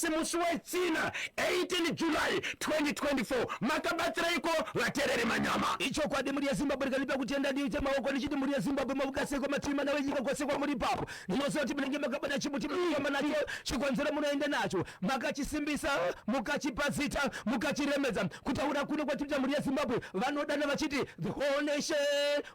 Nhasi musi weChina 18 July 2024 makabatsiraiko vatereri manyama? Ichokwadi mhuri yeZimbabwe rikandipa kutenda ndiite maoko ndichiti mhuri yeZimbabwe mavuka seko matima nawe nyika kwose kwamuri ipapo ndinoziva kuti munenge makabata chimuti munofamba nacho chikonzero munoenda nacho makachisimbisa mukachipa zita mukachiremedza kutaura kuno kwatiri mhuri yeZimbabwe vanodana vachiti the whole nation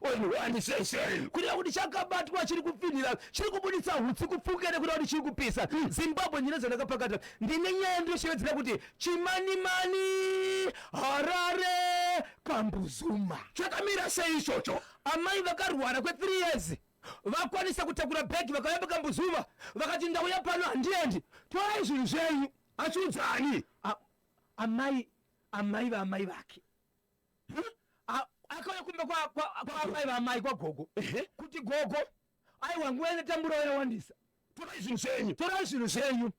on one session kureva kuti chakabatwa chiri kupfinhira chiri kubuditsa hutsi kupfuke nekuda kuti chiri kupisa Zimbabwe ndine zvandakapakata ndine nyaya ndinoshevedzera kuti Chimanimani Harare Kambuzuma Chakamira sei ichocho? Amai vakarwara kwe 3 years vakwanisa kutakura bhegi vakauya paKambuzuma vakati ndauya pano handiendi torai zvinhu zvenyu. Achiudza ani? Amai amai vaamai vake akauya kumba kwaamai vaamai kwagogo kuti gogo aiwa nguva inotambura yawandisa torai zvinhu zvenyu torai zvinhu zvenyu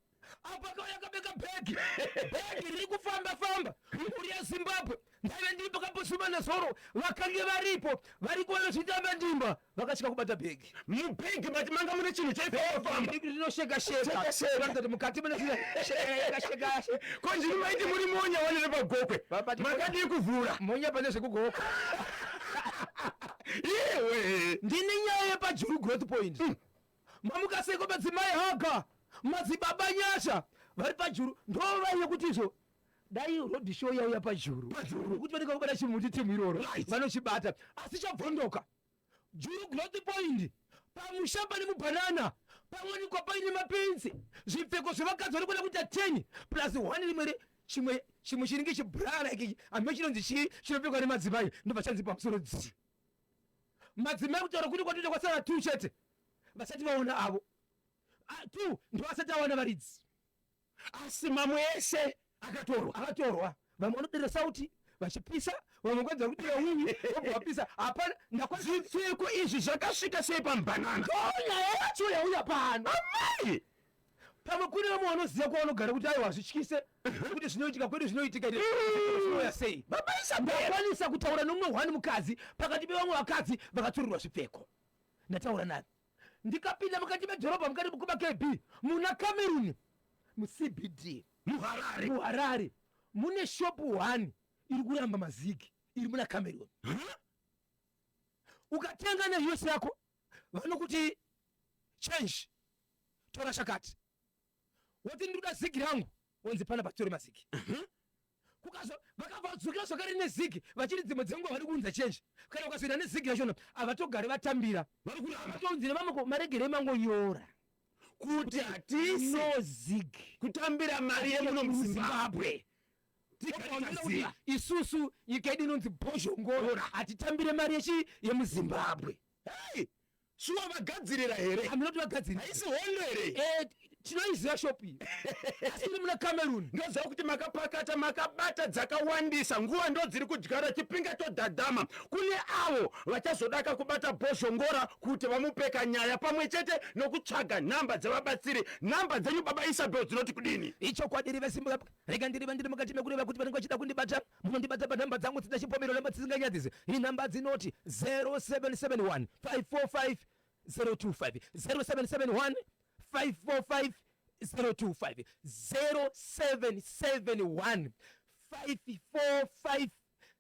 apo akauya akabeka bhegi bhegi riri kufamba famba mhuri yeZimbabwe ndaive ndiri pakambosuma nezoro vakange varipo variko vanozvitamba ndimba vakasvika kubata bhegi mubhegi mati manga mune chinhu chaifamba rinosheka sheka sheka mukati mune sheka sheka ko ndini maiti muri monya wani repagokwe makadii kuvhura monya pane zvekugoka iwe ndine nyaya yepaJuru growth point Mamuka seiko madzimai Haga madzibaba Nyasha vari paJuru ndovaiye kuti izvo dai road show yauya paJuru kuti vanenge vakubata chimuti timu iroro vanochibata asi chabvondoka Juru growth point pamusha pane mubhanana pawanikwa paine mapenzi zvipfeko zvevakadzi vari kuda kuita 10 plus 1 rimwe chimwe chimwe chinenge chibra like ambe chinonzi chii chinopfekwa nemadzimai ndobva chanzi pamusoro dzii Madzimai kutaura kuri kwatoita kwasara two chete vasati vaona avo ah, two ndovasati awana varidzi asi mamwe ese akatorwa akatorwa vamwe vanodirira sauti vachipisa vamwe kwanzi vari kudira wiwi vobva vapisa hapana zvipfeko izvi zvakasvika sei pambanana ndonyaya yacho yauya pano amai Pamwe kune vamwe vanoziva kwavanogara kuti aiwa hazvityise kuti zvinoitika kwedu zvinoitika zvinouya sei. Baba Isabel. Ndakwanisa kutaura nomumwe hwani mukadzi pakati pevamwe vakadzi vakaturirwa zvipfeko. Ndataura naye. Ndikapinda mukati medhorobha mukati mekuba KB muna Cameroon muCBD muHarare. MuHarare mune shop one iri kuramba mazigi iri muna Cameroon. Huh? Ukatenga neUS yako vanokuti change tora chakati woti ndiri kuda zigi rangu wonzi pana patore mazigi kukazo vakabva vadzokera zvakare nezigi vachiti dzimwe dzenguva vari kuunza chenji kana ukazoenda nezigi rachona havatogare vatambira vari kuramba vatounzire vamwe maregere mangonyora kuti hatisi no zig kutambira mari yemuno muZimbabwe isusu nyika yedu inonzi Bhozhongora hatitambire mari yechi yemuZimbabwe. Hey! Shuwa vagadzirira here? Hamina kuti vagadzirira. Haisi hondo here? Eh, tinoiziva shop iyi. Asi iri muna Cameroon. Ndoziva kuti makapakata makabata dzakawandisa nguva ndodziri kudyara chipinge chodhadhama kune avo vachazodaka kubata Bhozhongora kuti vamupeka nyaya pamwe chete nokutsvaga nhamba dzevabatsiri nhamba dzenyu baba Isabel dzinoti kudini? Ichokwadi rive Zimbabwe rega ndirive ndiri mukati mekureva kuti vanenge vachida kundibata munondibata panhamba dzangu dzina chipomero namba dzisinganyadzisi inhamba dzinoti 0771 545 025 0771 545 025 0771 545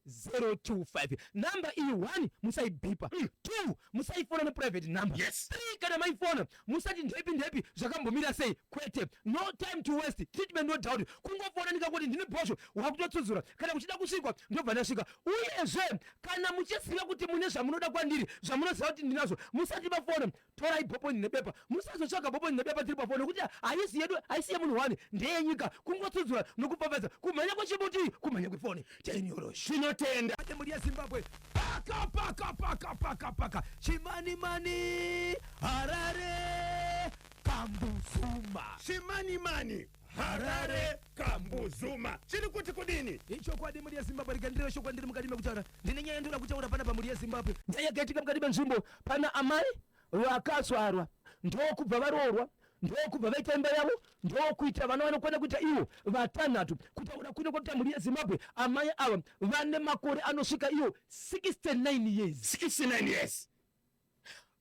025 number iyi 1 musaibhipa 2 musaifona neprivate number Yes. 3 kana maifona musati ndepi ndepi zvakambomira sei kwete no time to waste treatment no doubt kungofona ndikangoti ndini bhozho wakutotsudzura kana kuchida kusvikwa ndobva ndasvika uyezve kana muchiziva kuti mune zvamunoda kwandiri zvamunoziva kuti ndinazvo musati mafona torai bhoponi nebepa musazotsvaga bhoponi nebepa tiri pafoni nekuti haisi yedu haisi yemunhu wani ndeyenyika kungotsudzura nokupfapfadza kumhanya kwechimuti kumhanya kwefoni tenyorosho Tinotenda. Mhuri yeZimbabwe paka paka paka paka paka Chimanimani Harare Kambuzuma. Chimanimani Harare Kambuzuma chiri kuti kudini? Ichokwadi mhuri yeZimbabwe rega ndireve shoko ndiri mukati mekutaura ndine nyaya yandoda kutaura panapa mhuri yeZimbabwe. Nyaya yakaitika mukati menzvimbo pana amai vakazvarwa ndokubva varoorwa ndokubva vaita imba yavo ndokuita vana vanokwana kuita ivo vatanhatu. Kutaura kuno kwakuita mhuri yeZimbabwe amai ava vane makore anosvika iwo 69 years. 69 years.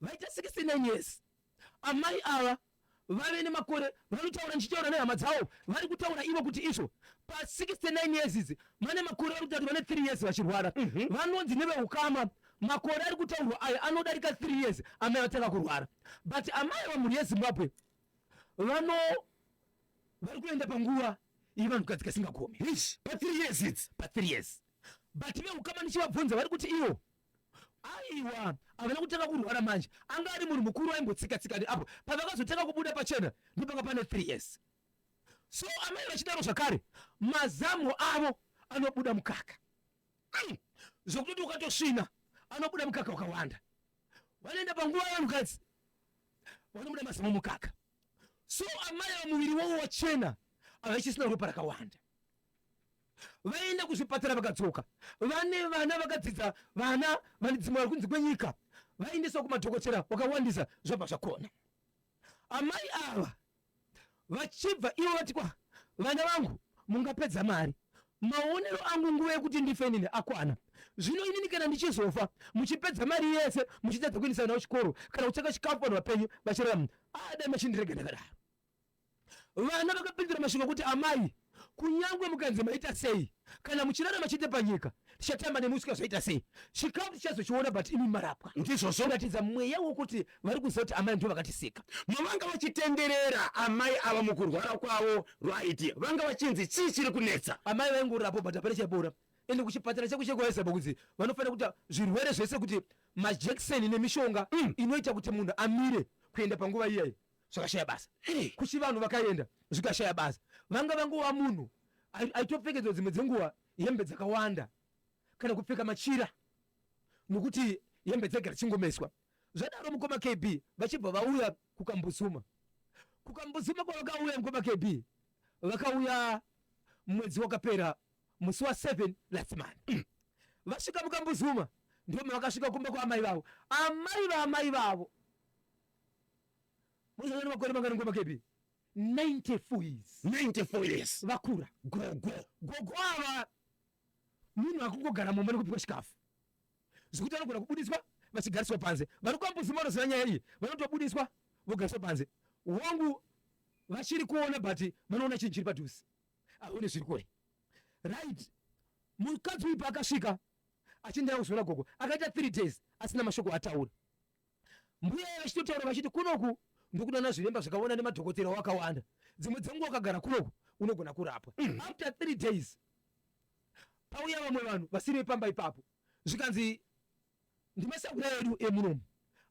Vaita 69 years amai ava. Vave nemakore vanotaura, ndichitaura nehama dzavo, vari kutaura ivo kuti izvo pa69 years idzi vane makore vari kutaura kuti vane 3 years vachirwara. Vanonzi neveukama makore ari kutaurwa aya anodarika 3 years amai vatanga kurwara. But amai vamhuri yeZimbabwe vano vari kuenda panguva yevanhukadzi kasingagomi. Ish, pa3 years idzi. Pa3 years. But veukama ndichivabvunza vari kuti ivo aiwa, havana kutanga kurwara manje, anga ari munhu mukuru aimbotsika-tsika apo pavakazotanga kubuda pachena ndopanga pane 3 years. So amai vachidaro zvakare, mazamu avo anobuda mukaka zvokutoti ukatosvina anobuda mukaka wakawanda. Vanoenda panguva yevanhukadzi vanobuda mazamu mukaka. So amai vamuviri wavo wachena, havachisina ropa rakawanda. Vaenda kuzvipatara vakadzoka, vane vana vakadzidza, vana vane dzimwe vari kunze kwenyika, vaendeswa kumadhokotera wakawandisa, zvabva zvakona. Amai ava vachibva ivo vati, "Kwa vana vangu, mungapedza mari, maonero angu nguva yekuti ndife inini akwana. Zvino inini kana ndichizofa muchipedza mari yese muchitadza kuendesa vana kuchikoro kana kutsvaka chikafu, vanhu vapenyu vachirarama, adai machindirega ndakadaro." Vana vakapindura mashoko ekuti, "Amai, kunyange mukanzi maita sei, kana muchirarama chete panyika tichatamba nemi kusvika zvaita sei. Chikafu tichazochiona, but imi marapwa." Ndizvozvo. Kuratidza mweya wokuti vari kuziva kuti amai ndo vakatisika. Mavanga vachitenderera amai ava mukurwara kwavo, right? Vanga vachinzi chii chiri kunetsa? Amai vaingorapwa, but hapana chaipora. Ende kuchipatara chekuchekwaisaba kunzi vanofanira kuita zvirwere zvese, kuti majekiseni nemishonga inoita kuti munhu amire kuenda panguva iyayi, zvakashaya basa. Kuchivanhu vakaenda, zvikashaya basa. Vanga vangova munhu aitopfekedzwa dzimwe dzenguva hembe dzakawanda kana kupfeka machira, nokuti hembe dzaigara dzichingomeswa. Zvadaro, mukoma KB, vachibva vauya kuKambuzuma. KuKambuzuma kwavakauya, mukoma KB, vakauya mwedzi wakapera musi wa7 last month. Vasvika muKambuzuma ndo mavakasvika kumba kwaamai vavo, amai vaamai vavo. Muzana makore mangani, mukoma KB? 94 years. 94 years. Vakura. Gogo. Gogo ava munhu akungogara mumba nekupiwa chikafu, zvekuti vanogona kubudiswa vachigariswa panze. Vari kuKambuzuma vanoziva nyaya iyi, vanotobudiswa vogariswa panze. Wangu vachiri kuona, but vanoona chinhu chiri padhuze, aone zviri kure, right? Mukadzi uyu paakasvika achiendera kuzoona gogo, akaita 3 days asina mashoko ataura. Mbuya vachitotaura vachiti kunoku ndokudana zviremba zvakaona nemadhokotera wakawanda, dzimwe dzenguva wakagara kunoku unogona kurapwa. After 3 days pauya vamwe vanhu vasiri vepamba ipapo, zvikanzi ndimasahwira edu emunomu,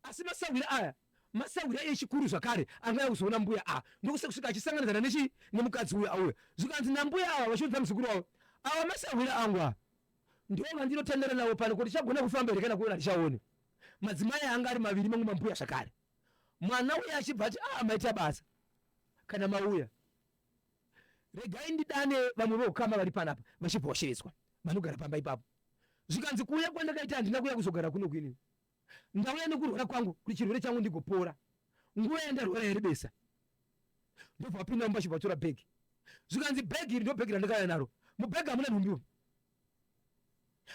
asi masahwira aya masahwira echikuru zvakare angaya kuzoona mbuya a ndokusa kusvika achisanganidzana nechi nemukadzi uyu auya. Zvikanzi nambuya ava vachiudza muzukuru wavo, "Ava masahwira angu ava, ndo vandinotandara navo pano. Kuti tichagona kufamba here kana kuona tichaone?" Madzimai anga ari maviri, mamwe mambuya zvakare. Mwana uya achibva ati, "A, maita basa kana mauya, regai ndidane vamwe veukama vari panapa." Vachibva vashevedzwa vanogara pamba ipapo. Zvikanzi, "Kuuya kwandakaita, handina kuuya kuzogara kuno kuinini. Ndauya nekurwara kwangu kuti chirwere changu ndigopora. Nguva yandarwara yarebesa." Ndobva vapinda mumba, vachibva vatora bhegi. Zvikanzi, "Bhegi iri ndo bhegi randakauya naro. Mubhegi hamuna nhumbi umu,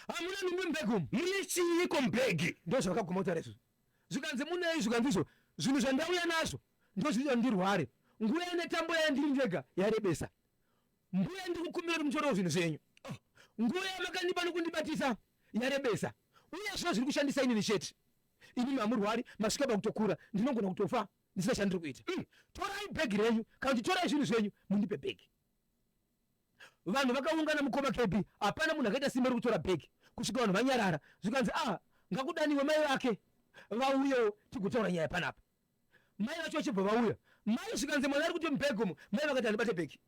hamuna nhumbi mubhegi umu." Mune chiiko mubhegi? Ndo zvavakaguma kutaura izvozvo. Zvikanzi, "Munei?" Zvikanzi, "Izvo zvinhu zvandauya nazvo ndo zvinoita ndirware. Nguva yanetambo yandiri ndega yarebesa. Mbuya, ndiri kukumbira kuti mutorewo zvinhu zvenyu. Nguva yamakandipa nokundibatisa yarebesa, uye zvino zviri kushandisa inini chete. Inini hamurwari, masvika pakutokura, ndinogona kutofa ndisina chandiri kuita. Torai bhegi renyu, kana kuti torai zvinhu zvenyu mundipe bhegi." Vanhu vakaungana, mukoma KB, hapana munhu akaita simba rekutora bhegi kusvika vanhu vanyarara. Zvikanzi, "A, ngakudaniwe mai vake vauyewo tigotaura nyaya panapa." Mai vacho vachibva vauya. Mai zvikanzi, "Mwana ari kuti mubhegi umu." Mai vakati, "Handibate bhegi."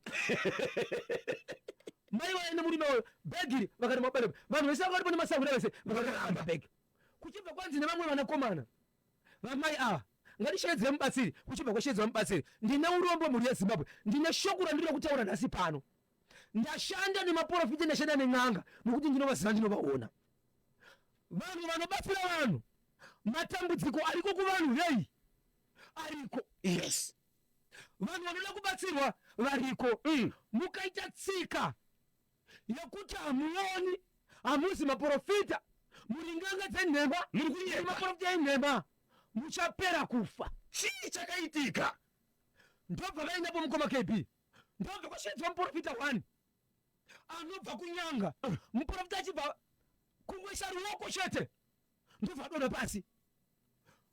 Mai vaya nemurume wayo bhegi iri vakati mabate. Vanhu vese vanga varipo nemasahwira vese vakaramba bhegi. Kuchibva kwanzi nevamwe vanakomana vamai ava, "Ngatishevedzere mubatsiri." Kuchibva kwashevedzwa mubatsiri. Ndine urombo, mhuri yeZimbabwe, ndine shoko randinoda kutaura nhasi pano. Ndashanda nemaprofita, ndashanda nen'anga, nokuti ndinovaziva, ndinovaona. Vanhu vanobatsira vanhu, matambudziko ariko kuvanhu vei ariko. Vanhu vanoda kubatsirwa variko. Mukaita tsika yekuti hamuoni, hamuzi maprofita, muri n'anga dzenhema, Muri kunyepa. Maprofita enhema, muchapera kufa. Chii chakaitika? Ndobva vaendapo mukoma KB, ndobva kwasvedzwa muprofita one anobva kunyanga. Muprofita achibva kungoisa ruoko chete, ndobva adonha pasi,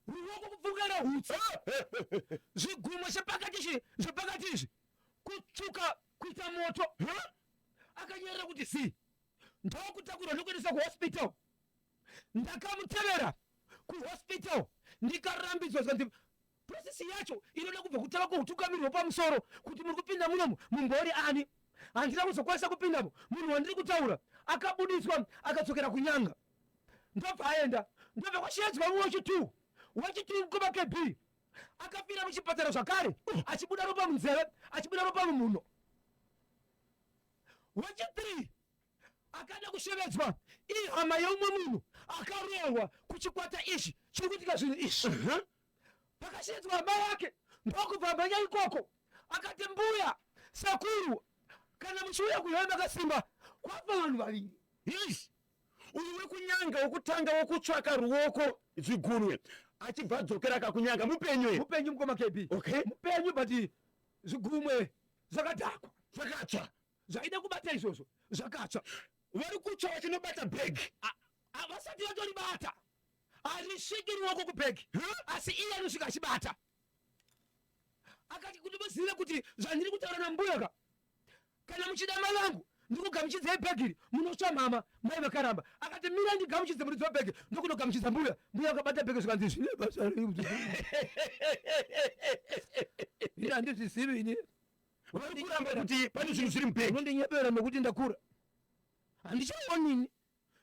ruoko kupfukira hutsi, zvigumwe chepakati ichi, zvepakati izvi kutsvuka kuita moto. Akanyerera kuti zii, ndokutakurwa ndokuendeswa kuhospital. Ndakamutevera kuhospital, ndikarambidzwa, zvikanzi process yacho inoda kubva kutanga kuhutungamiri hwepamusoro kuti muri kupinda munomu mumbori ani. Handina kuzokwanisa kupindamo. Munhu wandiri kutaura akabudiswa akadzokera kunyanga, ndobva aenda, ndobva kwashevedzwa mumwe wechitu, wechitu mukoma KB akafira muchipatara zvakare, achibuda ropa munzeve, achibuda ropa mumhuno. Wechi3 akada kushevedzwa ihama yeumwe munhu akaroorwa kuchikwata ichi chiri kuitika zvinhu izvi. Pakashevedzwa hama yake, ndokubva amhanya ikoko, akati, mbuya sekuru, kana muchiuya kuhema makasimba, kwafa vanhu vaviri. Yes. Uyu wekunyanga wekutanga wekutsvaka ruoko zvigunwe achibva adzokera kakunyanga, mupenyu here? Mupenyu mukoma KB. Mupenyu, but zvigumwe zvakadhakwa. Zvakatsva. Zvaida kubata izvozvo zvakatsva. Vari kutsva vachinobata bhegi. Vasati vatoribata, harisviki ruoko kubhegi, asi iye anosvika achibata. Akati, kuti muzive kuti zvandiri kutaura nambuya ka, kana muchida mai vangu ndikugamuchidzei bhegi iri, munotsva mama. Mai vakaramba. Akati, mira ndigamuchidze muridzi webhegi. Ndokunogamuchidza mbuya. Mbuya vakabata bhegi, zvikanzi, zvine basa rei? Ini handizvizivi ini. Vari kuramba kuti pane zvinhu zviri mubhegi. Unondinyepera nokuti ndakura, handichaonini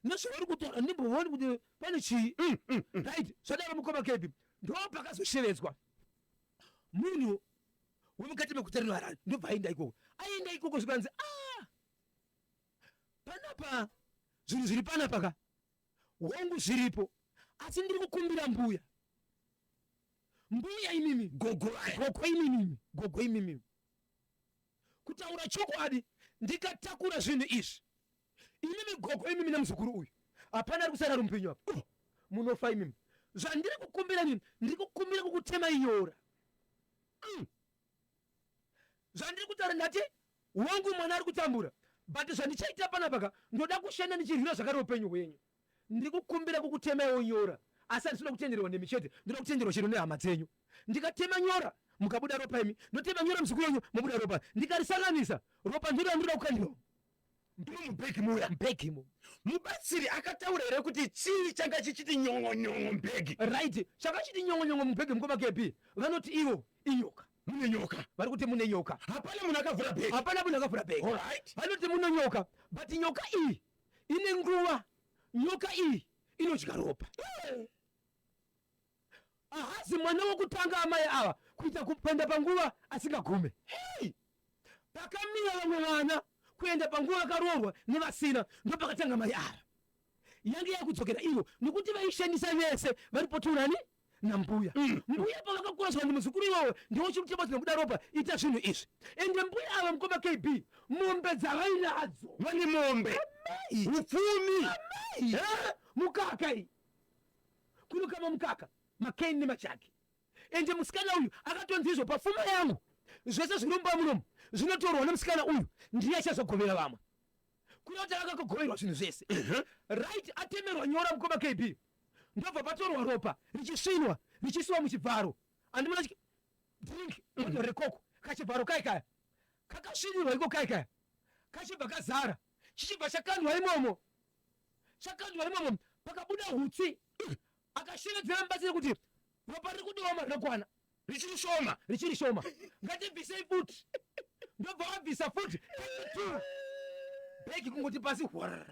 nezvauri kutaura, ndimbooni kuti pane chii. Right, zvadaro mukoma KB, ndo pakazoshevedzwa munhu wemukati meguta rino Harare, ndobva aenda ikoko. Aenda ikoko, zvikanzi, a panapa zvinhu zviri panapa ka, hongu zviripo, asi ndiri kukumbira mbuya, mbuya imimi, gogo vaya, gogo imimimi, gogo imimimi, kutaura chokwadi, ndikatakura zvinhu izvi, imimi gogo imimi nemuzukuru uyu, hapana ari kusara ari mupenyu apa. Munofa imimi. Zvandiri kukumbira inini, ndiri kukumbira kukutema inyora. Zvandiri kutaura, ndati wangu mwana ari kutambura, but zvandichaita panapa ka, ndoda kushanda ndichirwira zvakare upenyu hwenyu. Ndiri kukumbira kukutemaiwo nyora, asi handisida kutenderwa nemi chete, ndoda kutenderwa chero nehama dzenyu. Ndikatema nyora mukabuda ropa imi, ndotema nyora muzukuru wenyu mobuda ropa, ndikarisanganisa ropa ndiro randinoda kukandirawo Ndiro mubhegi muya. Mubhegi imo. Mubatsiri akataura here kuti chii changa chichiti nyongo nyongo mubhegi? Right, changa chiti nyongo nyongo mubhegi mukoma KB, vanoti ivo inyoka. Mune nyoka. Vari kuti mune nyoka. Hapana munhu akavhura bhegi. Hapana munhu akavhura bhegi. Alright. Vanoti mune nyoka, but nyoka iyi ine nguva. Nyoka iyi inodya ropa. Ahazi mwana wokutanga amai ava kuita kupenda panguva asingagume. Hey! Pakamira vamwe vana kuenda panguva vakaroorwa nevasina, ndopakatanga mai ava. Yange yakudzokera ivo nokuti vaishandisa vese vari potunani nambuya. Mbuya pavakakura zvikanzi, muzukuru iwowe ndiwo uchiri kutema dzinobuda ropa, ita zvinhu izvi. Ende mbuya ava mukoma KB, mombe dzavainadzo. Vane mombe. Amai. Upfumi. Amai. Eh? Mukaka iyi. Kunokama mukaka, makeni nemachaki. Ende musikana uyu akatonzi izvo, pafuma yangu zvese zviri mumba munomu zvinotorwa nemusikana uyu, ndiye achazogovera vamwe. Kuna kuti akakagoverwa zvinhu zvese. Right, atemerwa nyora mukoma KB, ndobva patorwa ropa richisvinwa richisiwa muchibvaro. Andimuna drink bottle rekoko, kachibvaro kai kaya kakasvinirwa iko kai kaya, kachibva kazara, chichibva chakandwa imomo, chakandwa imomo, pakabuda hutsi. Akashevedzera mubatsiri kuti ropa riri kudiwa marinokwana. Richiri shoma. Richiri shoma, ngatibvisei futi. Ndobva wabvisa futi two, bhegi kungoti pasi hwar,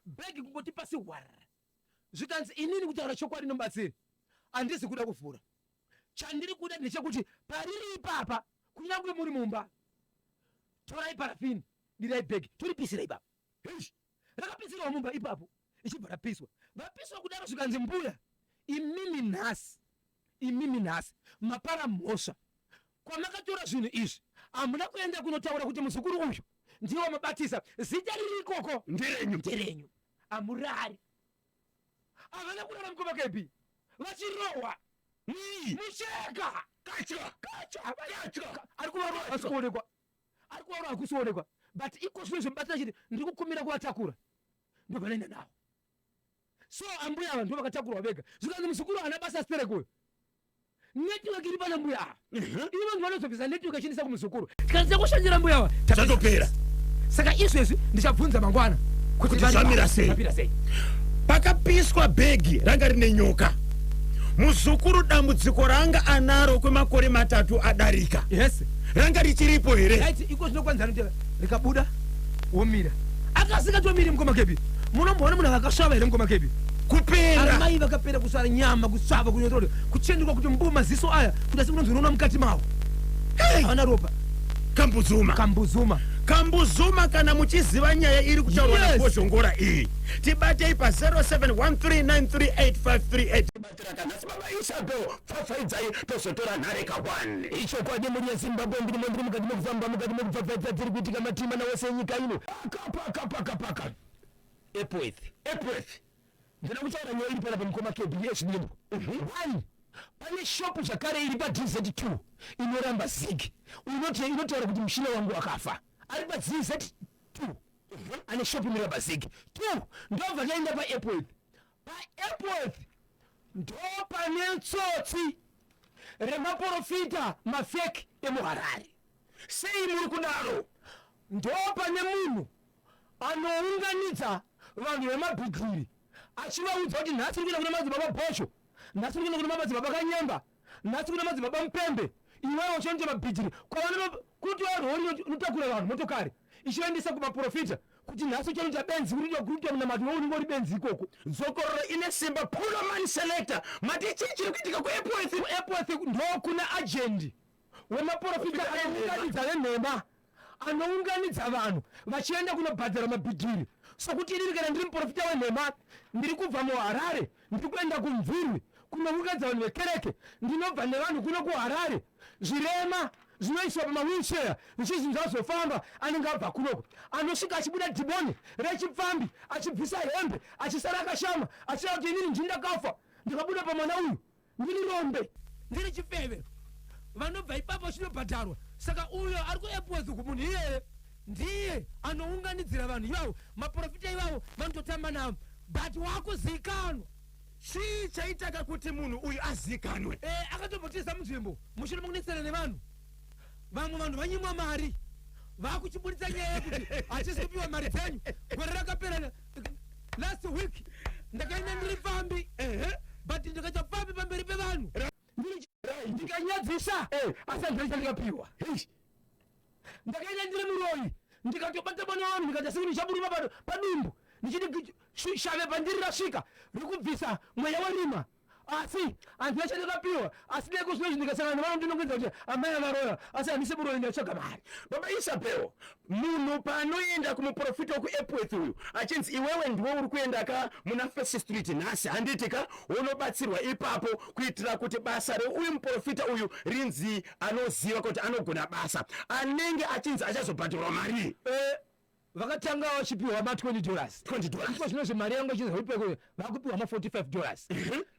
bhegi kungoti pasi hwar. Zvikanzi, inini kutaura chokwadi nomubatsiri, handisi kuda kuvhura. Chandiri kuda ndechekuti pariri ipapa, kunyange muri mumba, torai parafini, dirai bhegi, toripisira ipapo. Eish. Rakapisirwa mumba ipapo, ichibva rapiswa. Vapiswa kudaro, zvikanzi, mbuya imimi nhasi, imimi nhasi mapara mhosva. Kwamakatora zvinhu izvi hamuna kuenda kunotaura kuti muzukuru uyu ndiye wamabatisa, zita riri ikoko nderenyu. Nderenyu, hamurari. Havana kurara mukoma KB, vachirohwa. Mucheka. Katya. Katya. Katya. Ari kuvarova havasi kuonekwa. Ari kuvarova hakusi kuonekwa. But iko zvino zvemubatsira chete ndiri kukumira kuvatakura. Ndobva ndaenda navo. So ambuya ava ndivo vakatakurwa vega. Zvikanzi muzukuru haana basa sterek uyu. Network iri pana mbuya ava. Ivo vanhu vanozobvisa network achiendesa kumuzukuru. Tikanzi takushandira mbuya ava. Zvatopera. Saka izvezvi ndichabvunza mangwana kuti zvamira sei. Zvamira sei. Pakapiswa bhegi ranga rine nyoka. Muzukuru dambudziko ranga anaro kwemakore matatu adarika. Yes. Ranga richiripo here? Right, iko zvino kwanzi anoti rikabuda womira. Akasingatomiri mukoma Kebi. Munomboona munhu akasvava here mukoma Kebi? Kupera. Amai vakapera kusvara nyama kusvava kunyotore kuchenduka kuti mbu maziso aya kuti asi kunonzi unoona mukati mawo. Hey! Havana ropa. Kambuzuma. Kambuzuma. Kambuzuma kana muchiziva nyaya iri kutaurwa Yes. naBhozhongora iyi tibatei pa 0713938538 tibatira kana nhasi baba Isabel pfapfaidzai tozotora nhare ka 1 Ichokwadi mhuri yeZimbabwe ndirimo ndiri mukati mekufamba mukati mekupfapfaidza dziri kuitika matima nawose enyika ino. Paka paka paka paka. Epworth. Epworth. Ndinoda kutaura nyaya iri panapa mukoma KB yezvidimbu. One, pane shop zvakare iri paDZ2 inoramba zig. Inoti inotaura kuti mushina wangu wakafa. Ari paDZ2 ane shop inoramba zig. Two, ndobva taenda paEpworth. PaEpworth ndopane tsotsi remaporofita mafake emuHarare. Sei muri kudaro? Ndopane munhu anounganidza vanhu vemabhidhiri achivaudza kuti nhasi uri kuenda kuna madzibaba Bhosho, nhasi uri kuenda kuna madzibaba Kanyemba, nhasi kuna madzibaba Mupembe, iwewe uchienda mabhidhiri kwavanhu kuti rori inotakura vanhu motokari ichivaendesa kumaporofita kuti nhasi uchanoita benzi uri kuita munamato iwe unenge uri benzi ikoko. Dzokororo ine simba Pulo man selector mati chii chiri kuitika kuEpworth? KuEpworth ndokuna ajendi wemaporofita anounganidza venhema anounganidza vanhu vachienda kunobhadhara mabhidhiri sokuti inini kana ndiri muporofita wenhema ndiri kubva muharare ndiri kuenda kumvurwi kunounganidza vanhu vekereke ndinobva nevanhu kuno kuharare zvirema zvinoiswa pamawheelchair zvichinzi zvazofamba anenge abva kunoko anosvika achibuda dhiboni rechipfambi achibvisa hembe achisara akashama achida kuti inini ndini ndakafa ndikabuda pamwana uyu Ndiri rombe, ndiri chifeve. Vanobva ipapo vachinobhadharwa. Saka uyo ari kuEpworth uku munhu iyeye ndiye anounganidzira vanhu ivavo, maporofita ivavo vanototamba navo but wakuzikanwa. Chii chaitaka kuti munhu uyu azikanwe? Eh, akatombotiza munzvimbo mushure mekunetsana nevanhu. Vamwe vanhu vanyimwa mari vakuchiburitsa nyaya yekuti hatisi kupiwa mari dzenyu. Gore rakapera last week ndakaenda ndiri pfambi but ndikaita pfambi pamberi pevanhu ndikanyadzisa eh, asi handina chandikapiwa ndakaenda ndiri muroyi ndikatobata mwana wangu ndikaita sekuti ndichaburuma padumbu ndichiti shave pandiri rasvika rekubvisa mweya werima asi handina chandakapiwa asi dai kozvino izvi ndikasangana nevanhu ndinongoedza kuti amai avaroya asi handisi muroyi ndatsvaga mari baba isabel munhu paanoenda kumuprofita wekuepworth uyu achinzi iwewe ndiwe uri kuenda ka muna first street nhasi handiti ka unobatsirwa ipapo kuitira kuti basa reuyu muprofita uyu rinzi anoziva kuti anogona basa anenge achinzi achazobhadharwa marii eh, vakatanga vachipiwa ma 20 dollars 20 dollars iko zvino zvemari yangu ichizoipeko vakupiwa ma 45 dollars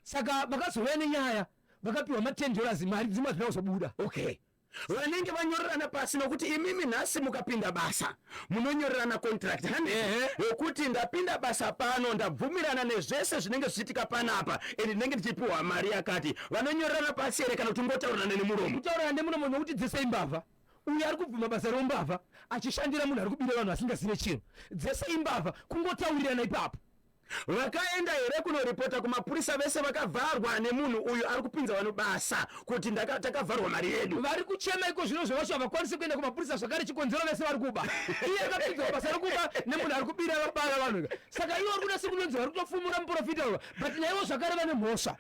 saka vakazouya nenyaya vakapiwa ma 10 dollars mari dzimwe hadzina kuzobuda okay vanenge vanyorerana pasi nokuti imimi nhasi mukapinda basa munonyorerana contract handi yokuti ndapinda basa pano ndabvumirana nezvese zvinenge zvichiitika panapa and ndinenge ndichipiwa mari yakati vanonyorerana pasi here kana kuti ngotaurirana nemuromo kutaurirana nemuromo nokuti dzese imbavha Uyu ari kubvuma basa reumbavha achishandira munhu ari kubira vanhu asingazive chinhu. Dzese imbavha kungotaurirana ipapo. Vakaenda here kunoripota kumapurisa vese vakavharwa nemunhu uyu ari kupinza vanhu basa kuti takavharwa mari yedu. Vari kuchema iko zvino zvevacho havakwanisi kuenda kumapurisa zvakare chikonzero vese vari kuba. Iye akapinzwa basa rekuba nemunhu ari kubira vabara vanhu. Saka ivo vari kuda sekunonzi vari kutofumura muprofita uyu but naivo zvakare vane mhosva.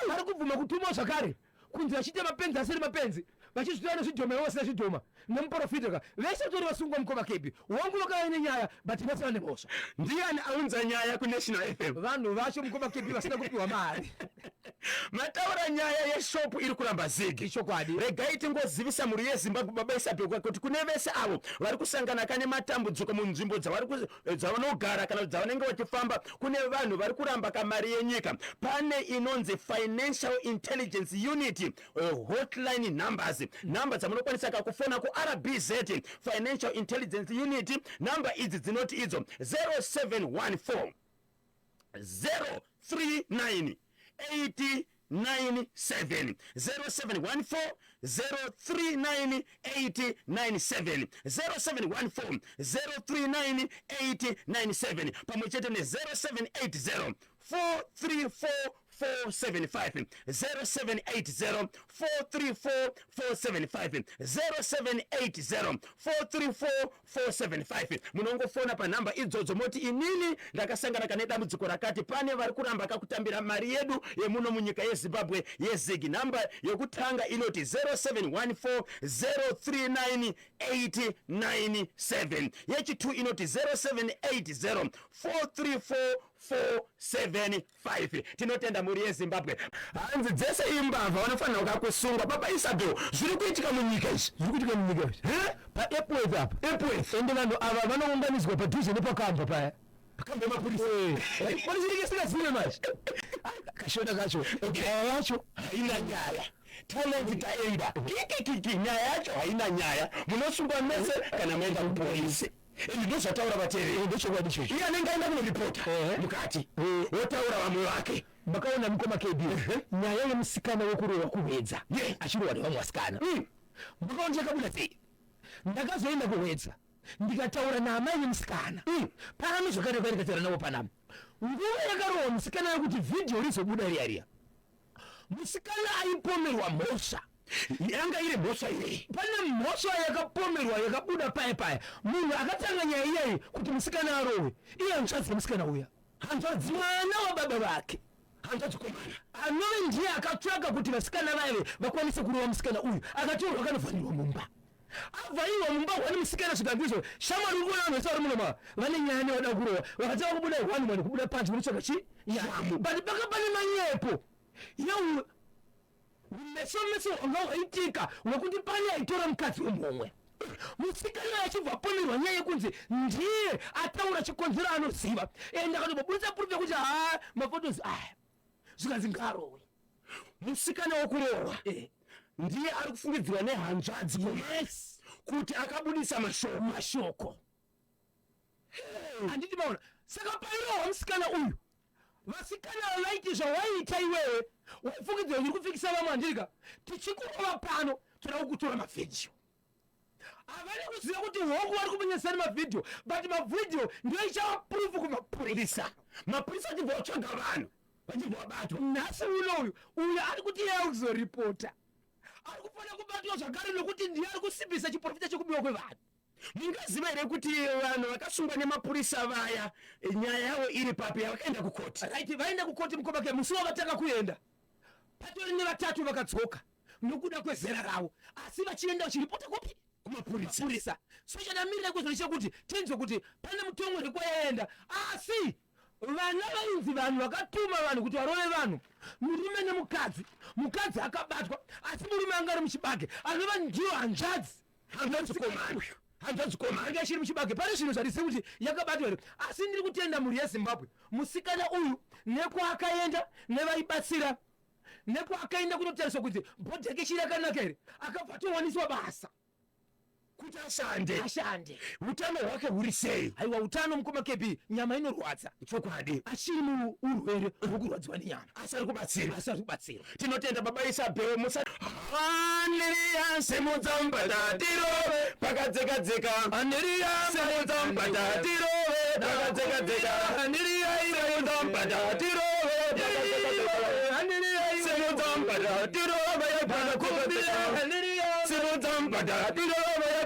Vari kubvuma kutumwa zvakare kunzi vachiita mapenzi asiri mapenzi. Vachizvitora nezvidhoma, ivo vasina zvidhoma, nemuprofita ka, vese vatori vasungwa. Mukoma Kebi wangu, vakauya nenyaya, but vose vane mhosva. Ndiani aunza nyaya kuNational FM? Vanhu vacho, mukoma Kebi, vasina kupiwa mari. Mataura nyaya yeshopu iri kuramba zigi. Ichokwadi. Regai tingozivisa mhuri yeZimbabwe, baba Isabhekwa, kuti kune vese avo vari kusangana kane matambudziko munzvimbo dzavanogara kana dzavanenge vachifamba, kune vanhu vari kuramba kamari yenyika, pane inonzi Financial Intelligence Unit hotline numbers, nhamba dzamunokwanisa kakufona kuRBZ Financial Intelligence Unit. Nhamba idzi dzinoti idzo 0714 039 897, 0714 039 897, 0714 039 897, pamwe chete ne0780 434 475, 0780 434 475, 0780 434 475. Munongofona panhamba idzodzo moti, "Inini ndakasangana kane dambudziko rakati, pane vari kuramba kakutambira mari yedu yemuno munyika yeZimbabwe yezigi." Nhamba yekutanga inoti 0714 039 897, yechi2 inoti 0780 434 475. Tinotenda mhuri yeZimbabwe. Hanzi dzese imbavha, vanofanira kukakusungwa. Baba Isabel, zviri kuitika munyika izvi. Zviri kuitika munyika izvi paEpworth apa. Epworth. Ende vanhu ava vanounganidzwa padhuze nepakamba paya. Pakamba yemapurisa. Polisi isingazive manje kashona kacho, nyaya yacho haina nyaya. Talent taenda kikikiki, nyaya yacho haina nyaya. Munosungwa mese kana maenda kupolisi. Izvi ndozvataura vateereri. Ndochokwadi ichocho. Iye anenge aenda kunoripota mukati, wotaura vamwe vake. Makaona, mukoma KB, nyaya yemusikana wekurohwa kuHwedza, achirohwa nevamwe vasikana? Makaona chakabuda sei? Ndakazoenda kuHwedza, ndikataura naamai vemusikana pano zvakare, kwa ndikataura navo panapa nguva yakarohwa musikana, yekuti vhidhiyo rizobuda riya riya, musikana aipomerwa mhosva. Yanga iri mhosva irei? Pane mhosva yakapomerwa yakabuda paya paya. Munhu akatanga nyaya iyayi kuti musikana arohwe, iye hanzvadzi yemusikana uya. Hanzvadzi? Mwana wababa vake. Hanzvadzi komana. Anove ndiye akatsvaka kuti vasikana vaive vakwanise kurova musikana uyu. Akatorwa, akanovharirwa mumba. Avharirwa mumba hwani, musikana zvikandizvo, "Shamwari, uri kuona vanhu vese vari munoma vane nyaya nevada kurova." Vakatanga kubuda hwani hwani, kubuda panze kunotsvaka chi nyaya, but paka pane manyepo yeu meso meso hwanga hwaitika hwekuti pane aitora mukadzi wemumwe. Musikana achibva apomerwa nyaya yekunzi ndiye ataura chikonzero anoziva, ende akatobudisa proof yekuti ha, maphotos aya, zvikanzi ngaarohwe. Musikana wokurohwa ndiye ari kufungidzirwa nehanzvadzi komana Yes. kuti akabudisa mashoko. Mashoko, handiti maona? Saka pairohwa musikana uyu, vasikana vaiti zvawaiita iwewe, waifungidzira uri kupfikisa vamwe, handirika? Tichikurova pano, toda kukutora mavhidhiyo. Havana kuziva kuti hongu, vari kumenyesa nemavhidhiyo, but mavhidhiyo ndiyo ichava proof kumapurisa. Mapurisa achibva vatsvaga vanhu, vachibva vabatwa. Nhasi unoyu uyo ari kuti iye kuzoripota ari kufanira kubatwa zvakare, nokuti ndiye ari kusimbisa chiprofita chekubiwa kwevanhu. Mungaziva here kuti vanhu vakasungwa nemapurisa vaya, nyaya yavo iri papi, yavakaenda kukoti? Right, vaenda kukoti, mukoma ke. Musi wavatanga kuenda, patori nevatatu vakadzoka nokuda kwezera ravo, asi vachienda vachiripota kupi? Kumapurisa. Mapurisa. So chadamirira kwezvo chekuti tinzwe kuti pane mutongo rekwayaenda. Asi vana vainzi vanhu vakatuma vanhu kuti varove vanhu, murume nemukadzi, mukadzi akabatwa, asi murume anga ari muchibage, anova ndiyo hanzvadzi. Hanzvadzi komana, hanzvadzi komana. Anga achiri muchibage. Pane zvinhu zvatisi kuti yakabatwa here, asi ndiri kutenda mhuri yeZimbabwe. Musikana uyu nekwaakaenda nevaibatsira, nekwaakaenda kunotariswa kuti body yake chiri yakanaka here, akabva atowaniswa basa. Kuti ashande. Ashande. Utano hwake huri sei? Haiwa, utano, mukoma KB, nyama inorwadza. Achiri muurwere hwekurwadziwa nenyama. Asi ari kubatsira. Asi ari kubatsira. Tinotenda, baba Isabel. Musa Aniriya, simudza mbatatiro pakadzekadzeka. Aniriya. Simudza mbatatiro pakadzekadzeka. Simudza mbatatiro pakadzekadzeka. Simudza mbatatiro pakadzekadzeka. Simudza mbatatiro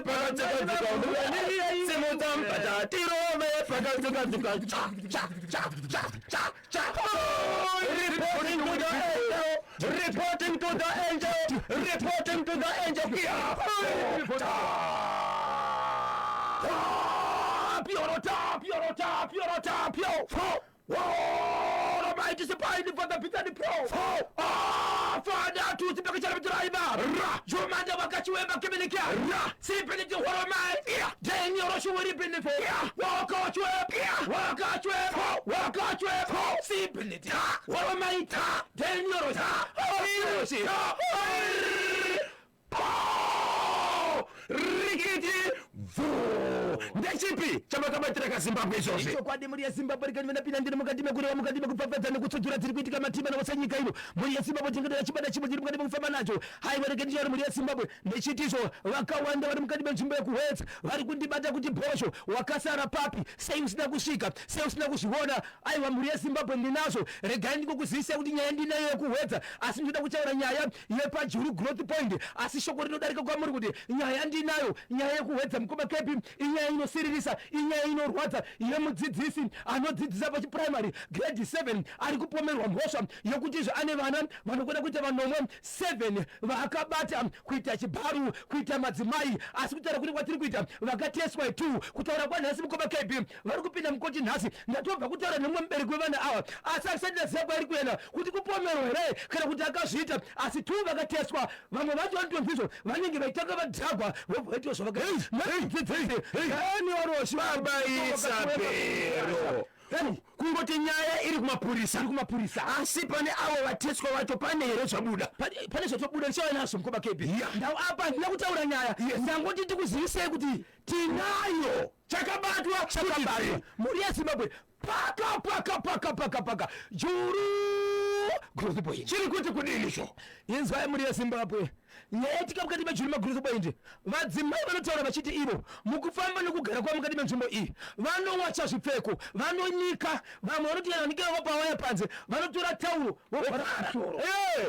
pakadzekadzeka. Simudza mbatatiro pakadzekadzeka. Cha cha cha cha cha cha. Reporting to the Reporting to the angel, reporting to the angel. Tapio, tapio, tapio, tapio. Jomanda wakachiwemba kemenikia sipiniti horomai denyoroshuwiripinifo wakachwep wakachwep wakachwep sipiniti horomai denyorosha Hiroshi. Po! Rikiti bvu. Ndechipi chamakabatira kaZimbabwe izvozvi? Chokwadi, mhuri yeZimbabwe, rikani ndapinda ndiri mukati mekureva, mukati mekupfapfadza nekutsudzura dziri kuitika matima navose nyika ino. Mhuri yeZimbabwe, tingadira chibada chimwe chiri mukati mekufamba nacho. Haiwa, reke ndichauri, mhuri yeZimbabwe, ndechitizo vakawanda vari mukati menzvimbo yekuHwedza vari kundibata kuti, "Bhosho, wakasara papi? Sei usina kusvika? Sei usina kuzviona?" Aiwa, mhuri yeZimbabwe, ndinazvo. Regai ndikokuzivisai kuti nyaya ndinayo yekuHwedza, asi ndinoda kutaura nyaya yepaJuru Growth Point. Asi shoko rinodarika kwamuri kuti nyaya ndinayo, nyaya yekuHwedza, mukoma Kepi, inyaya inosiririsa, inyaya inorwadza yemudzidzisi anodzidzisa pachiprimary grade 7 ari kupomerwa mhosva yokuti izvo ane vana vanokona kuita vanomwe, 7, vaakabata kuita chibharu, kuita madzimai. Asi kutaura kuri kwatiri kuita, vakateswa 2 kutaura kwanhasi. Mukoma KB, vari kupinda mukoti nhasi. Ndatobva kutaura nemumwe mubereki wevana ava, asi asati ndaziva kwairi kuenda, kuti kupomerwa here kana kuti akazviita. Asi 2 vakateswa, vamwe vacho vanotonzizvo vanenge vaitanga vadhagwa, vobva vaitwa zvavakadzidzisi. Baba Isabel, kungoti nyaya iri kumapurisa. Iri kumapurisa. Asi pane avo vateswa vacho, pane here zvabuda? Pane zvatobuda, ndichauya nazvo, mukoma Kebi. Ndau apa handina kutaura nyaya, ndangoti tikuzivisei kuti tinayo. Chakabatwa. Chakabatwa, mhuri yeZimbabwe, paka paka paka paka paka Juru Growth Point. Chiri kuti kudini zvo? Inzwai, mhuri yeZimbabwe, nyaya yaitika mukati meJuru maGrowth Point, vadzimai vanotaura vachiti ivo mukufamba nokugara kwavo mukati menzvimbo iyi vanowacha zvipfeko, vanonika. Vamwe vanoti kana vanike vapawaya panze, vanotora tauro vovhara pamusoro.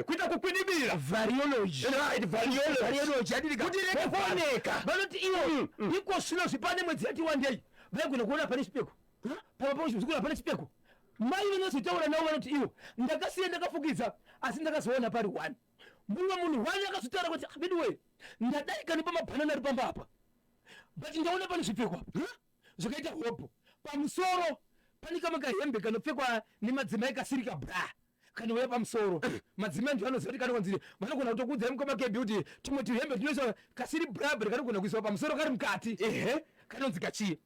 Kuita kukwidibira. Variology. Right, variology. Variology yadidika. Kuti irege kuoneka. Vanoti ivo iko zvino zvipane mwedzi yati wandei vaigona kuona pane chipfeko papa pazvikura pane chipfeko. Mai vanozotaura navo vanoti ivo, "Ndakasiya ndakafukidza, asi ndakazoona pari one." Mumwe munhu one akazotaura kuti, "Anyway, ndadarika nepamabhanana ari pamba apa, but ndaona pane zvipfeko apa zvakaita hopo pamusoro. Pane kamwe kahembe kanopfekwa nemadzimai kasiri kabra, kanouya pamusoro." Madzimai ndio anoziva kuti kanonzi, vanogona kutokuudzai, mukoma Kebi, kuti tumwe tuhembe tunoiswa kasiri bra but kanogona kuiswa pamusoro kari mukati. Kanonzi kachii?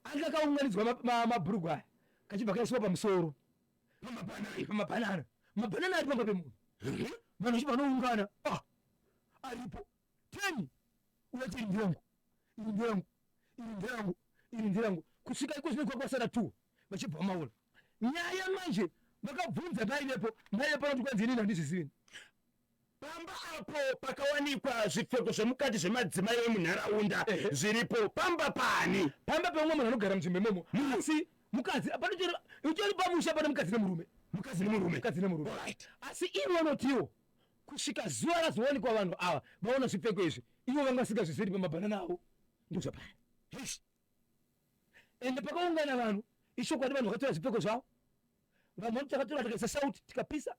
Anga kaunganidzwa mabhurugwa aya, kachibva kaiswa pamusoro pamabhanana. Mabhanana ari pamba pemunhu, vanhu vachibva vanoungana. Ah, aripo 10, uyati iri nderangu, iri nderangu, iri nderangu, iri nderangu, kusvika iko zvino kwakwasara 2. Vachibva vamaona nyaya manje, vakabvunza mai vepo. Mai vepo vanoti kwanzi, "Inini handizvizivi." Pamba apo pakawanikwa zvipfeko zvemukati zvemadzimai vemunharaunda zviripo, pamba pani? Pamba peumwe munhu anogara munzvimbo imomo, asi mukadzi utori pamusha pane mukadzi nemurume. Mukadzi nemurume. Mukadzi nemurume. Asi ivo vanotiwo kusvika zuva razowanikwa vanhu ava vaona zvipfeko izvi, ivo vanga vasingazviziri pamabhanana avo ndozvapari. Ende pakaungana vanhu, ichokwadi, vanhu vakatora zvipfeko zvavo. Vamwe vanoti takatora tikaisa sauti tikapisa,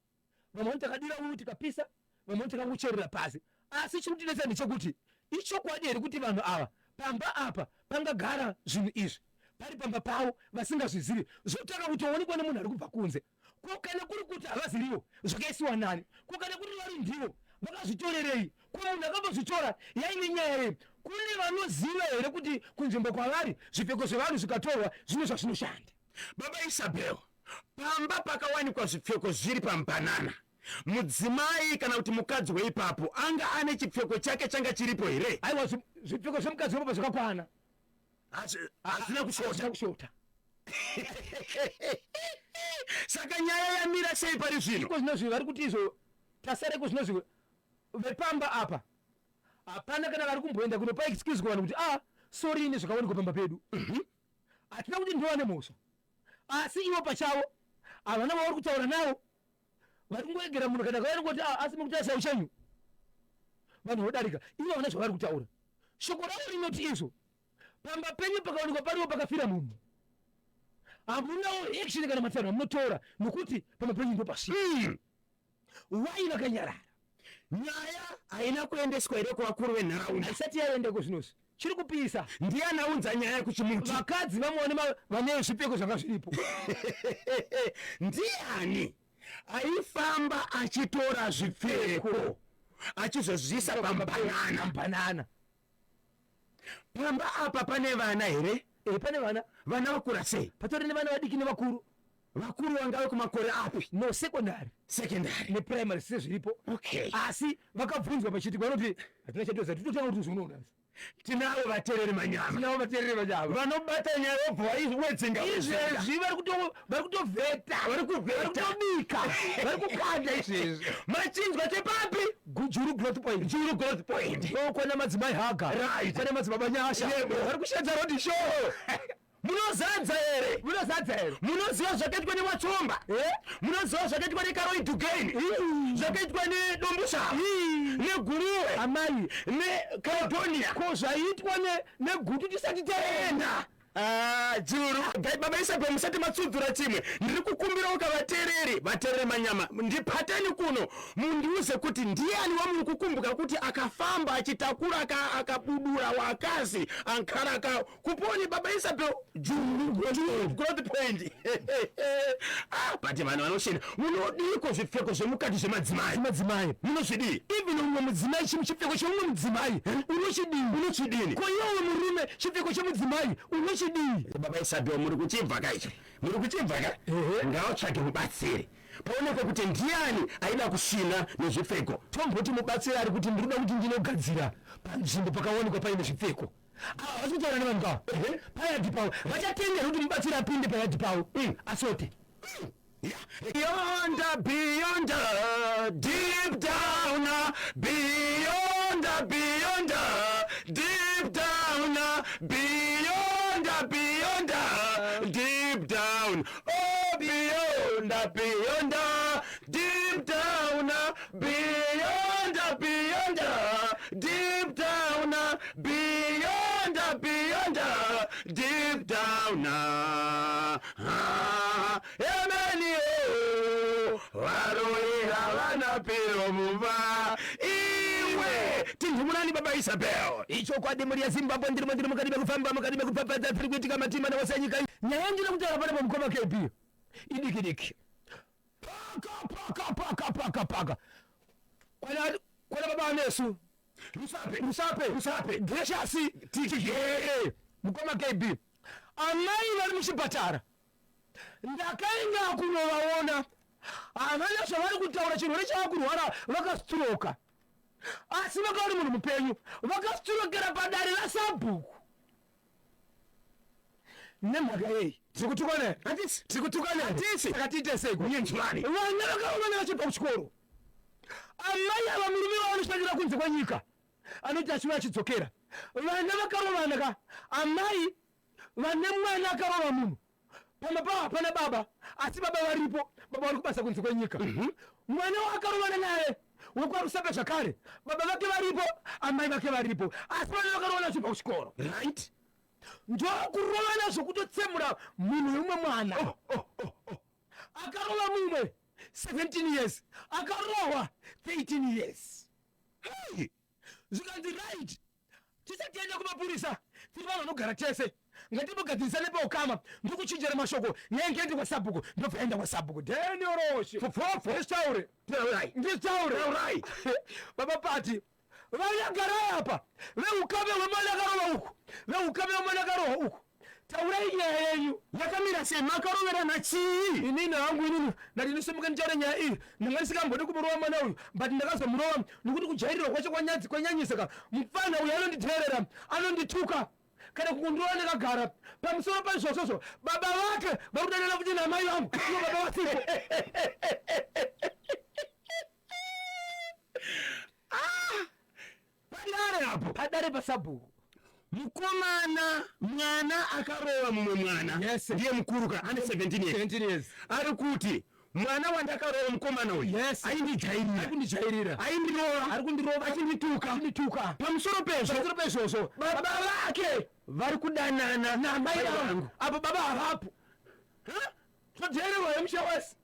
vamwe vanoti takadira uyu tikapisa, vamwe vanoti takangocherera pasi. Asi chiri kutinetsa ndechekuti ichokwadi here kuti vanhu ava pamba apa pangagara zvinhu izvi pari pamba pavo vasingazvizivi, zvotanga kutoonekwa nemunhu ari kubva kunze? Ko kana kuri kuti havazirivo, zvakaisiwa nani? Ko kana kuri vari ndivo, vakazvitorerei? Ko munhu akambozvitora, yaine nyaya yei? Kune vanoziva here kuti kunzvimbo kwavari zvipfeko zvevanhu zvikatorwa zvine zvazvinoshanda? Baba Isabel, pamba pakawanikwa zvipfeko zviri pambanana, mudzimai kana kuti mukadzi weipapo anga ane chipfeko chake changa chiripo here? Aiwa, zvipfeko zvemukadzi wepapo zvakakwana. Hazvina kushota? Hazvina kushota. Saka nyaya yamira sei pari zvino? Iko zvinozvi vari kuti izvo tasareko zvinozvi vepamba apa hapana kana vari kumboenda kunopa excuse kuvanhu kuti, "Ah, sorry, ine zvakaonekwa pamba pedu." Hatina kuti ndovane mhosva, asi ivo pachavo havana vavari kutaura navo. Vari kungoregera munhu kana kavari kungoti, "Ah, asi mukutarisa uchenyu." Vanhu vodarika, ivo havana zvavari kutaura. Shoko ravo rinoti izvo pamba penyu pakaonekwa pariwo pakafira munhu, hamunawo action kana matanho amunotora, nokuti pamba penyu ndopasvika. Wai vakanyarara? Nyaya haina kuendeswa here kuvakuru venharaunda? Haisati yaendeko zvinozvi. Chiri kupisa. Ndiani aunza nyaya kuchimuti? Vakadzi vamwe vane zvipfeko zvanga zviripo. Ndiani aifamba achitora zvipfeko achizozviisa pambanana? Pambanana. Pamba apa pane vana here? Eh, pane vana. Vana vakura sei? Patori nevana vadiki nevakuru. Vakuru vangave kumakore api? No, secondary. Secondary. Neprimary sezviripo. Okay. Asi vakabvunzwa pachiti vanoti hatina chatoziva titotanga kuti uzvinoona. Tinavo vatereri manyama. Tinavo vatereri manyama. Vanobata nyaya vobva vaiwedzenga. Izvezvi vari kuto vari kutovheta. Vari kuvheta. Vari kutobika. Vari kukanda izvezvi. Machinzwa chepapi? Juru growth point. Juru growth point. Kwana madzimai Haga. Right. Kwana madzibaba Nyasha. Yebo. Vari kushedza road show. Munozadza here? Munozadza here? Munoziva zvakaitwa neWatsomba? Eh? Munoziva zvakaitwa neKaroi Dugain? Zvakaitwa neDomboshawa? Neguruve? Amai. NeCaledonia? Ko zvaitwa negutu tisati taenda? Ah, Juru. Gai baba Isabel musati matsudzura chimwe. Ndiri kukumbirawo kavatereri, vatereri manyama. Ndipateni kuno. Mundiuze kuti ndiani wamuri kukumbuka kuti akafamba achitakura akabudura wakazi ankara kuponi baba Isabel Juru growth point. Ah, but vanhu vanoshena. Munodiko zvipfeko zvemukati zvemadzimai? Madzimai. Munozvidii? Even umwe mudzimai chipfeko cheumwe mudzimai unochidii? Unochidini? Ko iwewe murume chipfeko chemudzimai unochidii? Baba Isabel muri kuchibva ka icho? Muri kuchibva ka? Ngavatsvage mubatsiri. Paonekwe kuti ndiani aida kusvina nezvipfeko. Tomboti mubatsiri ari kuti ndinoda kuti ndinogadzira panzvimbo pakawanikwa paine zvipfeko. Ava havasi kutaura nevanhu kava. Payadhi pavo. Vachatendera kuti mubatsiri apinde payadhi pavo. Asote. Beyond, beyond, deep down, beyond, beyond, deep down, beyond, beyond, deep down, oh beyond, beyond, deep down, beyond, beyond, deep down, beyond, beyond, deep down. Ah, Amen. Oh, varoyi havana piro mumba iwe tinhumurani baba Isabel. Ichokwadi mhuri yeZimbabwe ndirimo ndiri mukati mekufamba mukati mekupapadza tiri kuitika matima newose enyika. Nyaya yandinoda kutaura panapa mukoma KB idiki diki. Paka paka paka paka paka. Kwana kwana baba anesu. Rusape. Rusape. Rusape. Gracious. Tiki. Mukoma KB. Amai vari muchipatara. Ndakaenda kunovaona. Havana zvavari kutaura chirwere chavakurwara vakastroka. Asi vakaona munhu mupenyu vakastrokera padare rasabhuku. Nemhaka yei? Tiri kutukana here? Handisi. Tiri kutukana here? Handisi. Saka tiite seiko? Nyenzvani. Vana vakaungana vachibva kuchikoro. Amai ava murume wavo anoshandira kunze kwenyika. Anoti achiuya achidzokera. Vana vakarovana ka. Amai vane mwana akarova munhu. Pamba pavo hapana baba, asi baba varipo. Baba vari kubasa kunze kwenyika. Mwana waakarovana naye wekwaRusape zvakare. Baba vake varipo, amai vake varipo. Asi vana vakarovana vachibva kuchikoro. Right. Ndokurovana zvokutotsemura munhu weumwe mwana. Akarova mumwe 17 years, akarohwa 13 years. Hey. Zvikanzi right, tisati taenda kumapurisa tiri vanhu vanogara tese, ngatimbogadzirisane paukama, ndokuchinjana mashoko, nyaya ngiende kwasabhuku, ndobva yaenda kwasabhuku. Daniel Roshi. Fofofo. Nditaure. Taurai. Nditaure. Taurai. Baba Pati, vanyagarai apa, veukama hwemwana akarova uku, veukama hwemwana akarohwa uku. Taurai nyaya yenyu. Yakamira sei? Makaroverana chii? Inini hangu inini ndati ndisimuke nditaure nyaya iyi, ndanga ndisingambodi kumurova mwana uyu, but ndakazomurova nekuti kujairirwa kwacho kwanyanyisa ka. Mupfana uyu anonditeerera, anondituka kana kungondurova ndakagara. Pamusoro paizvozvozvo baba vake vari kudanana futi namai vangu, ivo baba vasipo. Padare apo. Padare pasabhuku. Mukomana mwana akarova mumwe mwana. Yes. Ndiye mukuru ka, ane 17 years. 17 years. Ari kuti mwana wandakarova mukomana uyu. Yes. Aindijairira. Ari kundijairira. Aindirova. Ari kundirova. Achindituka. Achindituka. Pamusoro pezvo. Pamusoro pezvozvo. Baba vake vari kudanana namai vangu. Apo baba havapo. Huh? Tinojairirirwa yemusha wese.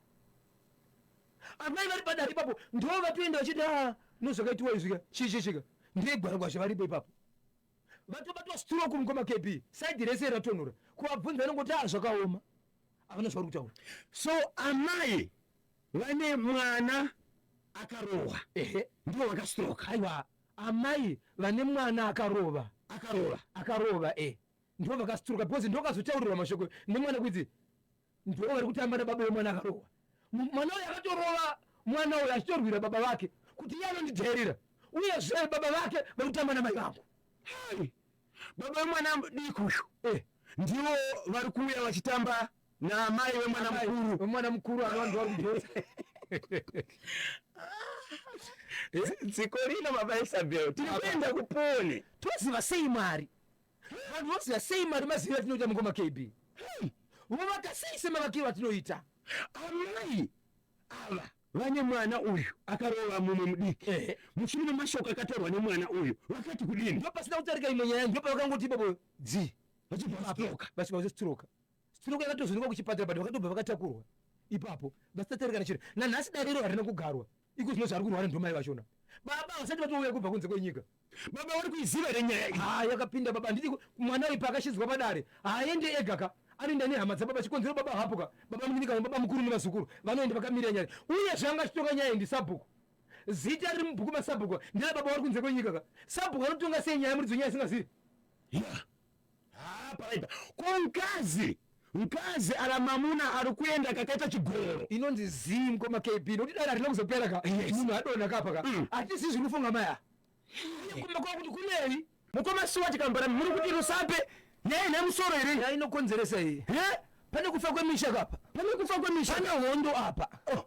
Amai vari padare ipapo ndo vatoenda vachiti a ah, nozvakaitiwa izvika chii chichika ndegwaragwazha varipo ipapo vatobatwa stroke mukoma kb side rese ratonhora kuvabvunza vanongoti a ah, zvakaoma havana zvavari kutaura. So amai vane mwana akarohwa ehe ndivo vakastroka? Aiwa, amai vane mwana akarova akarova akarova e ndivo vakastroka because ndokazotaurirwa mashoko nemwana kunzi ndivo vari kutamba nababa vemwana akarohwa. Mwana uyu akatorova mwana uyu achitorwira baba vake kuti iye anondidherera uyezve baba vake vari kutamba namai vangu. Hai, baba vemwana mudiki uyu eh. ndivo vari kuuya vachitamba naamai vemwana mukuru. Vemwana mukuru anova ndivo vari kudhonza. Dziko rino baba Isabel tiri kuenda kuponi. Toziva sei Mwari? Vanhu voziva sei Mwari maziviro atinoita mukoma KB? Vovaka sei semavakiro atinoita? Amai ava vane mwana uyu akarova mumwe mudiki. Mushure memashoko akatorwa nemwana uyu vakati kudini? Ndopasina kutarika imwe nyaya ndopavakangoti ipapo dzi vachibva vastroka. Vachibva vastroka. Stroke yakatozoonekwa kuchipatara but vakatobva vakatakurwa ipapo vasitatarika nechiro. Nanhasi dariro harina kugarwa iko zvino zvaari kurwara ndomai vachona. Baba vasati vatouya kubva kunze kwenyika. Baba vari kuiziva here nyaya iyi? Haa yakapinda baba handiti mwana uyu paakashidzwa padare haaende ega ka anoenda nehama dzababa chikonzero baba hapo ka baba munini kana baba mukuru nevazukuru vanoenda vakamirira nyaya uyezve anga achitonga nyaya iyi ndisabhuku zita riri mubhuku masabhuku ndera baba vari kunze kwenyika ka sabhuku anotonga sei nyaya muridzo nyaya isingazivi yeah. Haa pakaipa. Ko mkazi mkazi ala mamuna ari kuenda kakaita chigororo. Inonzi zii mkoma KB nokuti dare harina kuzopera ka Yes. munhu adonha kapa ka hatisi zviri kufunga maya kumba kwavo kuti kunei Mukoma Stuart Kambarami muri kuti Rusape nyaya ine musoro here? nyaya inokonzeresa iyi He? pane kufa kwemisha kapa Pane kufa kwemisha. pane hondo apa Oh.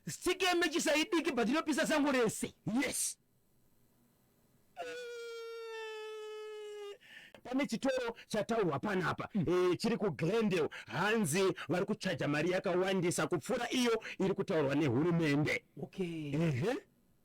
Stick yemechisa idiki but inopisa sango rese. Yes. Pane chitoro chataurwa panapa mm. E, chiri kuGlendale hanzi vari kuchaja mari yakawandisa kupfuura iyo iri kutaurwa nehurumende. Okay. Ehe.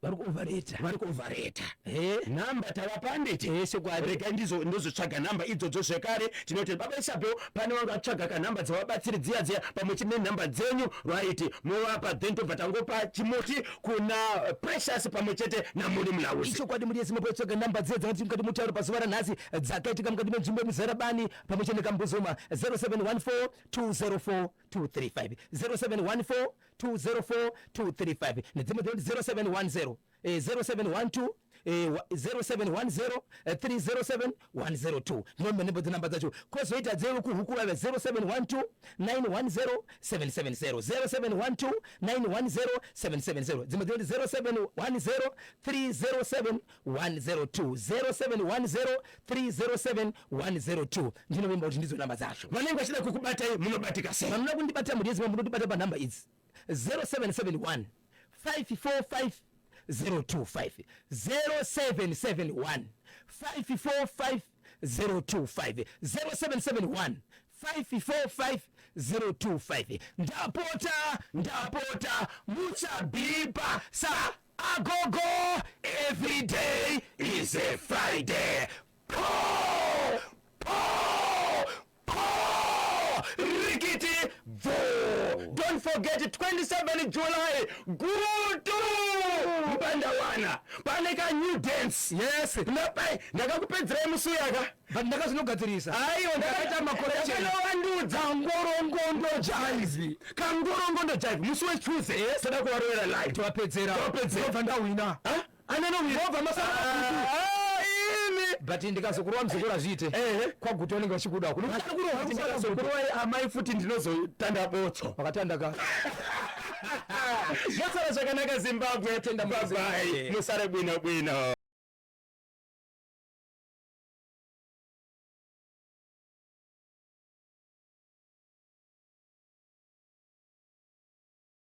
Vari kuovareta. Vari kuovareta. Eh. Nhamba tavapa ndete. Eh, chokwadi. Rega ndizo ndozotsvaga nhamba idzodzo zvekare. Tinoti baba Isabel pane vanga vatsvaga ka nhamba dzavabatsiri dziya dziya pamwe chete nenhamba dzenyu right movapa then tobva tangopa chimuti kuna Precious pamwe chete naMuri Mulauzi. Ichokwadi mhuri yeZimbabwe yatsvaga nhamba dziya dzakati mukati mutauro pazuva ranhasi dzakaitika mukati menzvimbo yeMuzarabani pamwe chete neKambuzuma 0714 204 235 0714 204 235 nedzimwe dzinoti 0710 eh, 0712 eh, 0710 eh, 307 102 ndinombe nembo dzenhamba dzacho kozoita dzevekuhuku vave 0712 910 770 0712 910 770 dzimwe dzinoti 0710 307 102 0710 307 102 ndinovimba kuti ndidzo nhamba dzacho. Vanenge vachida kukubatai munobatika sei? Vanoda kundibata mhuri yeZimbabwe munondibata panhamba idzi 0771 545 025 0771 545 025 0771 545 025 ndapota ndapota muchabhipa sa agogo every day is a Friday. Po! Po! Po! Rikiti bvo! Don't forget 27 July Gutu Mpandawana pane ka new dance. Yes. Napai ndakakupedzerai musi uyaka. But ndakazvinogadzirisa. Aiwa ndakaita macorrection. Ndakavandudza Kangorongondo jive. Kangorongondo jive musi we Tuesday. Yes. Toda kuvarovera live. Tovapedzera. Tovapedzera. Ndobva ndahwina. Ha? Anenowina. Masara Ah, imi. But ndikazokurova muzukuru hazviite. Ehe. Kwaguta unenge vachikuda. Kunokurowa ndikazokurova amai futi ndinozotanda botso. Wakatanda ka. Masara zvakanaka Zimbabwe. Tenda Bye bye. Zimbabwe. Musare bwino bwino.